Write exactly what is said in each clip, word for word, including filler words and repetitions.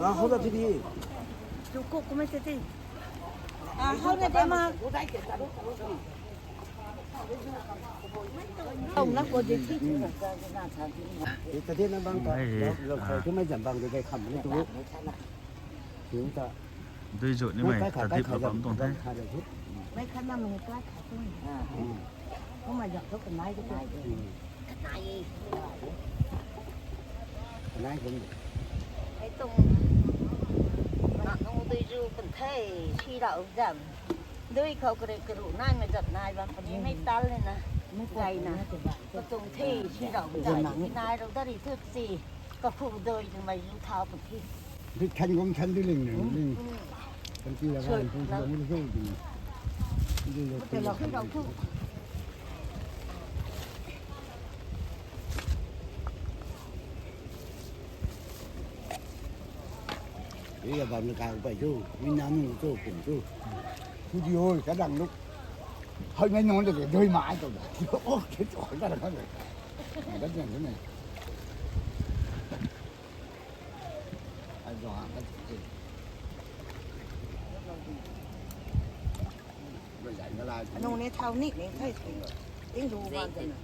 Ah, hou da ti di. Ti ta di na bang ta. Lo, lo, lo, tu mai zam bang de kai kham ni tu. Tiu ta. Dui zu ni mai ta dip la bam tuang the. Mai khat na mai khat khat tuang. Kum mai zam tu kanai de. Kanai. Kanai kum. Hei tuang. Na nung dui zu kan the, si rau zam. Dui khou kare karu nai mai zat nai bam puni mai tal le na. Mai tal na. Katung the, si rau zam. Nai rau dari tu si. Kakhu dui tu mai zu thau puni. Di than gum than di ling ling ling. Kan ti la gan pung pung lu lu di. Di lu. Di lu. Di ya bam ni kai pai chu, mi na nu chu pung chu. Chu di oi, ka dang lu. Hoi nai nong de doi mai to da. Oh, ke to ka dang ka. Ka dang ni. Anung ni thau ni ni thai thai. Ting du wan ta na.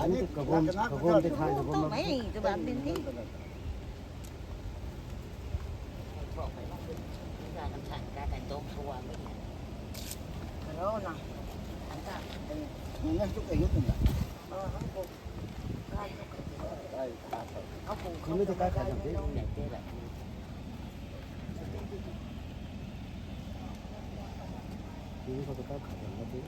Ani kabon, kabon te thai kabon. Mai tu ban bin ni. Karo na. Ni na tu kai tu na. Kami tu kai kai jam te. Kami tu kai kai jam te.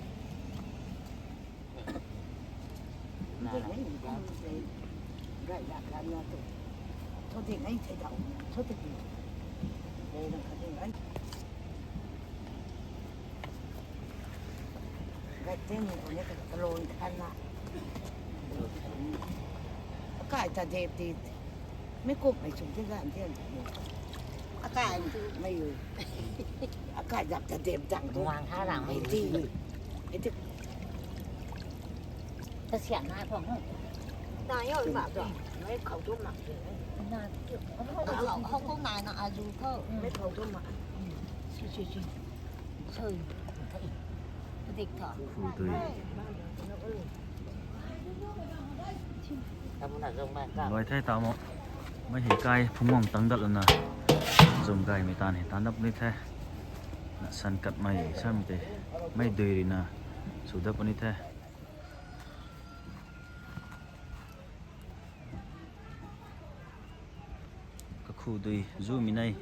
Gai tei ni ko ni ka kalon khan na. Akai ta dep ti. Mi kup mai chung te gan te. Akai tu mai. Akai dap ta dep dang tu. Wang ha rang mai ti. Ti. Ta sian na khong. Na yo ma tu. Mai khou tu ma. Na. Khou khou na na a zu khou. Mai khou tu ma. Sui sui sui. Sui. Dik tho. Khu tui. Loi the tamo. Mei hei kai phungwang tang dat lana. Zung gaymei tan hei tan dat puni the. Na san kat mei sam te. Mei dui rina. Su dat puni the. Kakhu dui zu mi nei.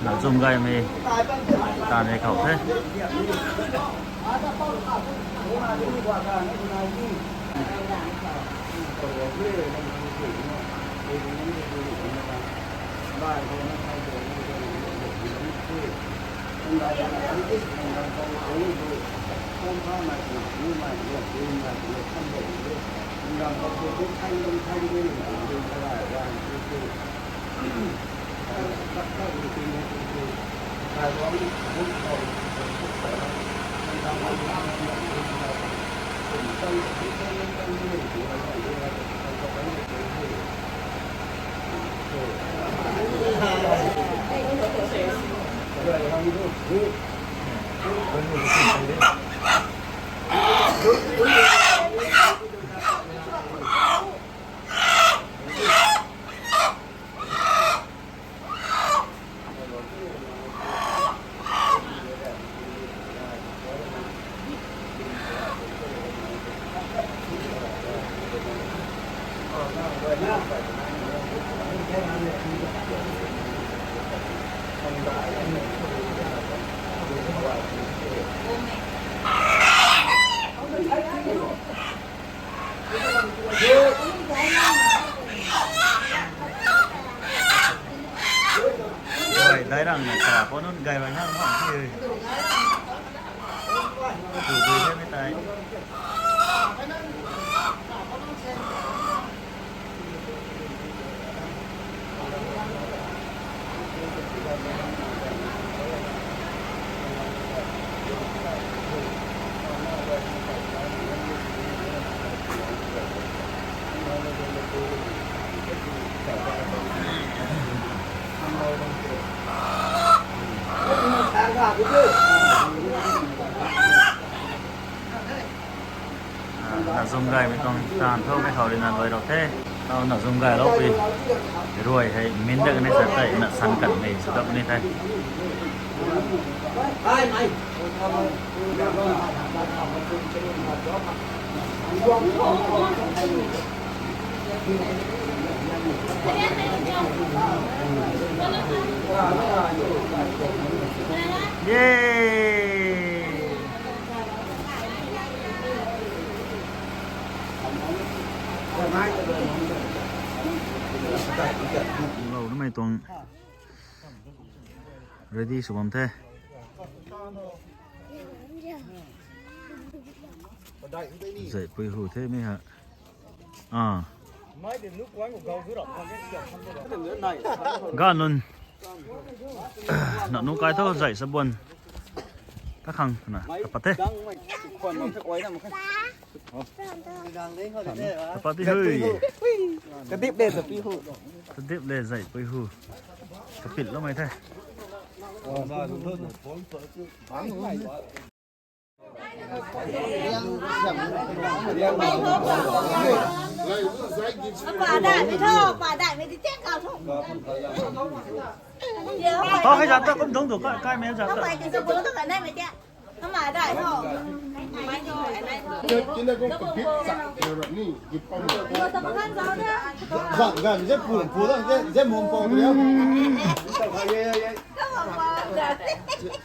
Na zung gaymei tan hei khou the. Oi, dai rang na kara ko nun gai bai na ma ti. Tu dui the mi tai. Ah, na zung gaymei tuang taanv tho mei khou rui na lui rau the. Tau na zung gay lou pi. Ruai hei min dat ni sa tei na san kan mei sw dat ni the. Yay! Lou na mei tuang ready sw bam the. Zai pui hu the mi ha. Ah. Ga nun. Na nu kai tho zai sa buan. Ka khang na, ka pat the. Ka pat the hui. Kadip le zai pui hu. Kadip le zai pui hu. Ka pit lou mei the. Apa dai mei tho, apa dai mei di tiang kau tho. Apa hai zat ta kum dong tu kai, kai mei zat ta. Apa hai di sa bo ta ka nai mei tiang. Ama dai tho. Mai tho, mai tho. Kina kung kapit chak kira ni, gipam. Yo ta pakan zau da. Zat gan je pu pu da, je, je mom pau tu ya.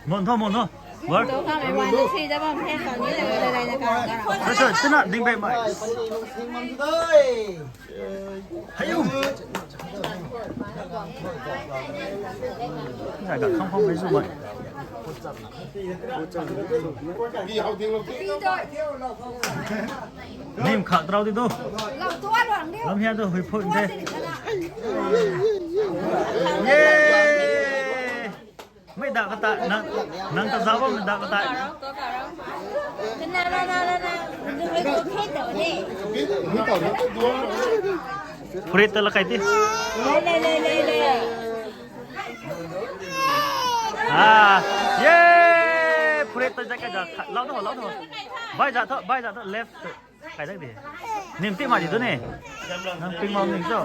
Mon tho, mon tho. War. Tho kha mei man si da bam the kan ni le le le ka. Sa sa, tina ding bei mai. Hayu. Zai ga khang khang bei zu mai. Nim kha trau di do. Lam hia do hui phun the. Ye. Mei da kata, nang, nang ta zau bam da kata. Phurit ta la kai ti. Ah, ye! Phurit ta ja kai ja. Lau tho, lau tho. Bai ja tho, bai ja tho, left. Kai dak di. Nim ti ma di tu ni. Nang ping mau ning cho.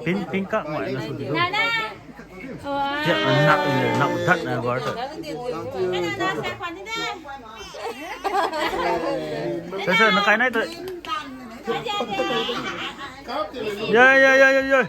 Pin, pin kak mai na su di tu. Tia, nak, nak dat na war ta. Sa, sa, na kai nai tu. Ye, ye, ye, ye, ye.